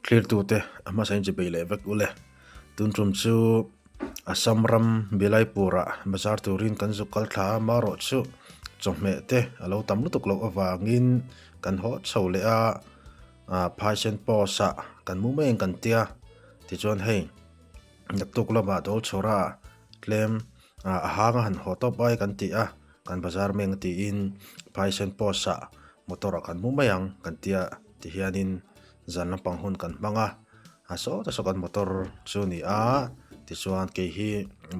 Thlirtute a hmasa in chibei leh vek ule. Tun tum chu Assam ram Bilaipur-ah bazar turin kan zuk kal thla a, marawh chu chawhmeh te a lo tam lutuk loh avangin kan haw chho leh a, Phaisen post-ah kan mu mai ang kan tia. Tichuan hei naktuk lamah Dawlchhawra tlem a hang a han haw tawp ai kan ti a, kan bazar meng tiin Phaisen post-ah motor-ah kan mu mai ang kan tia tihianin Zan lampang hun kan hmang a, a sawta saw kan motor chu a ni a, tichuan kei hi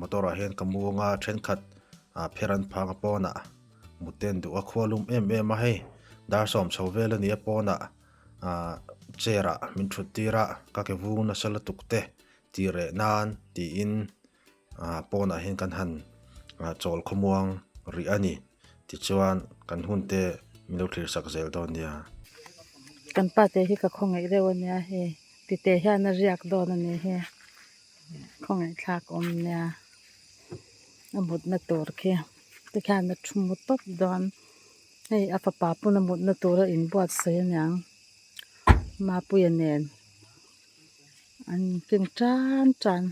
motor ah hian ka muang a thenkhat ah pher an phang a pawnah mut te an duh a khua lum em em a hei dar sawm chho vel a ni a pawnah ah chair ah min thut tir a ka ke vung nasa lutuk te tih reh nan tiin ah pawnah hian kan han ah chawl khawmuang rih a ni tichuan kan hun te min lo thlir sak zel dawn nia. Kan pa te hi ka khawngaih deuh a nia hei tite hian a riak dawn a ni hi khawngaih thlak awm nia a mutna tur khi tikhian a thu mu tawp dawn hei a fapa pawn a mutna tur a inbuatsaih a niang Mapuia nen an keng tan tan.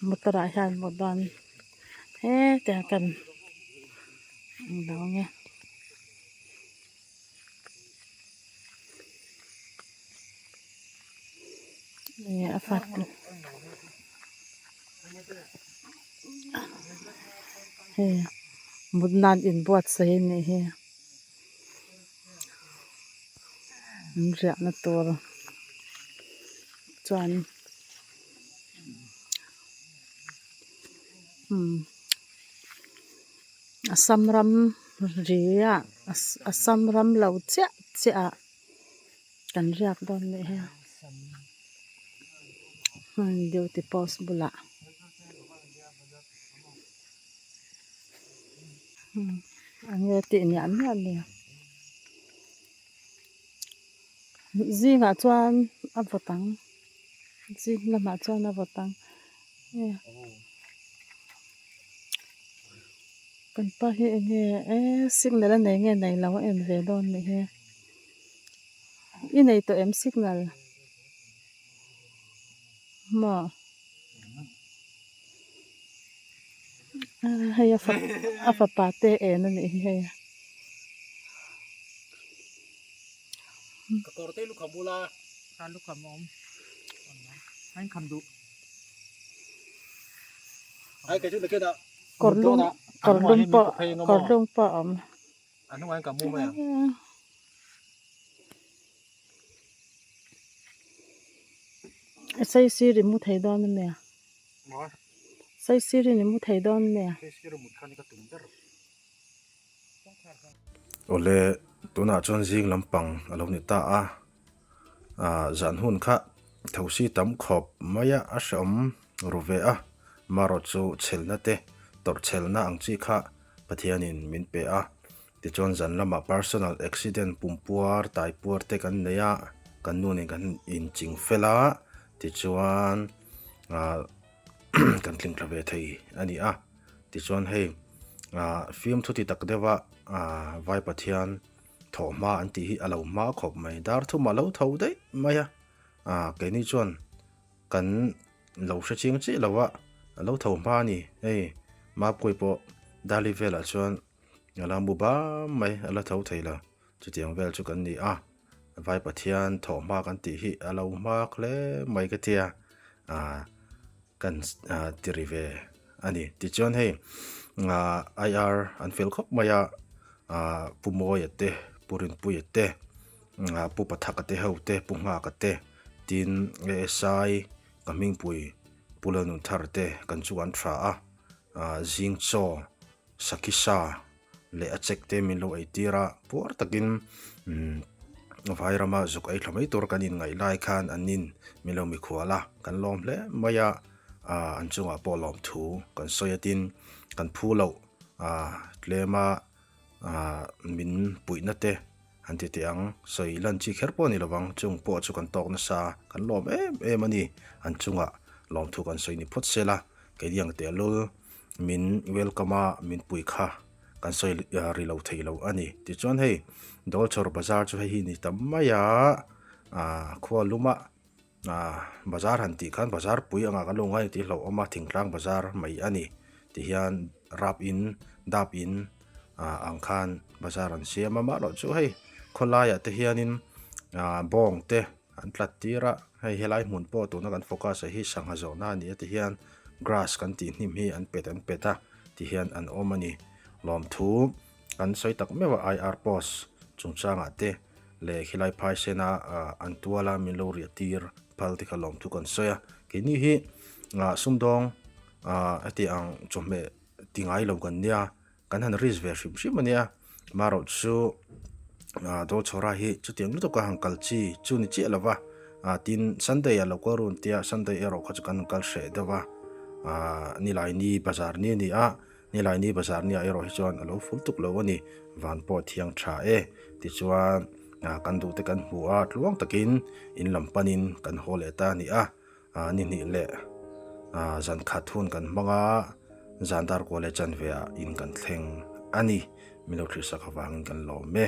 Motor ah hian maw dawn hetiang kan englo nge enge a fat hei mut nan inbuatsaih a nih hi an riahna tur chuan umm Assam ram ri ah Assam ram lo chiah chiah ah kan riak dawn nih hi hmun duty post bulah. Enge tih niah niah ni zingah chuan a vawt ang zing lamah chuan a vawt ang kan pa hi enge eee signal a nei nge nei lo a en ve dawn nih hi i nei tawh em signal maw. Hei a fa a fapa te en a nih hi hei. Ka kawr te lukham bula ka lukham awm an kham duh. Ai kei chu nakin ah Kawr lum kawr lum pawh kawr lum pawh a awm. A hnungah hian ka mu mai ang. Saisir i mu thei dawn a nia. Saisir in i mu thei dawn a nia. Awle tunah chuan zing lampang a lo ni ta a, ah zan hun kha thosi tam khawp mai a a hreawm ru ve a, marawh chu chhelna te tawrh chhelna ang chi kha Pathianin min pe a. Tichuan zan lamah personal accident pumpuar taipuar te kan nei a, kan nu nen kan inching fel a, tichuan ah kan tling thla ve thei a ni a. Tichuan hei ah fiamthu ti tak deuh a ah vai Pathian thawh hma an tih hi a lo hma khawp mai, dar thum a lo tho daih mai a, ah keini chuan kan lo hre chiang chiah lo a, a lo tho hma a ni. Hei Mapkui pawh Dali velah chuan A la mu bam mai, a la tho thei lo. Chutiang vel chu kan ni a, Vai Pathian thawh hma kan tih hi a lo hmak hle mai ka tia, ah kan ti ri ve a ni. Tichuan hei IR an fel khawp mai a, ah Pu Mawia te, Pu Rinpuia te, Pu Pathaka te ho te, Pu Nghaka te, tin ASI ka hmingpui Pu Lalnunthar te kan chu an tha a, ah zing chaw Sakisa leh a chek te min lo ei tir a, puar takin umm vai rama zuk ei thla mai tur kan inngaih lai khan an in min lo mikhual a, kan lawm hle mai a, ah an chungah pawh lawm thu kan sawi a tin kan phu loh ah tlema ah min puihna te an ti teh ang, sawi lan chi kher pawh a ni lovang, chung pawh chu kan tawk nasa kan lawm em em a ni, an chungah lawmthu kan sawi ni phawt sela keini ang tehlul. Min welcome a min pui kha kan sawi ri lo thei lo a ni. Tichuan hei Dawlchawr bazar chu hei hi ni ta mai a, ah khua luma ah bazar han tih khan bazar pui angah kan lo ngai tih hlauhawm a, thingtlang bazar mai a ni. Tihian rap in dap in ah ang khan bazar an siam a, amaherawh chu hei khawlaiah te hianin ah bawng te an tlat tir a, hei helai hmun pawh tuna kan focus ah hi sangha zawhna a ni a tihian grass kan tih hnim hi an pet an pet a tihian an awm a ni. Lawmthu kan sawi tak meuh a IR post chungchangah te leh khilai phai sena ah an tual a min lo riah tir phal te kha lawmthu kan sawi a, keini hi ah sumdawng ah heti ang chawhmeh ti ngai lo kan nia kan han risk ve hrim hrim a nia marawh chu ah Dawlchhawra hi chutiang lutuk a han kal chi chu ni chiah lova ah tin Sunday ah lo kal run tia Sunday erawh kha chu kan han kal hreh deuh a ah Nilaini bazar ni a ni a. Nilaini bazar nia erawh hi chuan a lo ful tuk lo a ni, van pawh a thiang tha e. Tichuan ah kan duh te kan hmu a, tluang takin in lam panin kan haw leh ta a ni a, ah ni hnih leh ah zan khat hun kan hmang a, zan dar kual leh chanve ah in kan thleng a ni. Min lo thlir sak avangin kan lawm e.